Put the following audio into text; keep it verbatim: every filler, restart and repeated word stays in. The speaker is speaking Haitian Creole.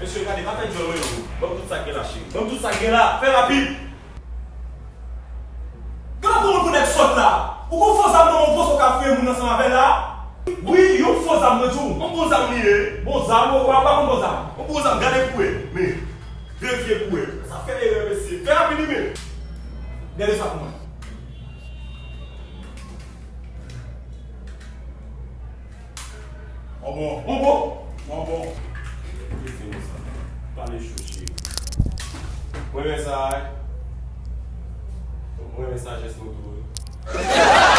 Mesye, gade, pa fè djòl mwen non. Ban m tout sa k gen la, cheri. Ban m tout sa k gen la. Fè rapid. Gade kòman pou nèg sòt la. Ou gon fo zam nan men w, ou panse w ka fouye moun ansanm avè l la? Wi, yon fo zam, mwen di w. Yon bon zam li ye. Bon zam, ou pa konn bon zam. Yon bon zam, gade pou wè. Men, verifye pou wè. Sa fè erè, mesye. Fè rapid wi, men. Gade sa pou mwen. Bonbon. Bonbon. Bonbon. Pale cho, cheri. Mwen renmen sa, wi. Mwen renmen sajès nou tou, wi.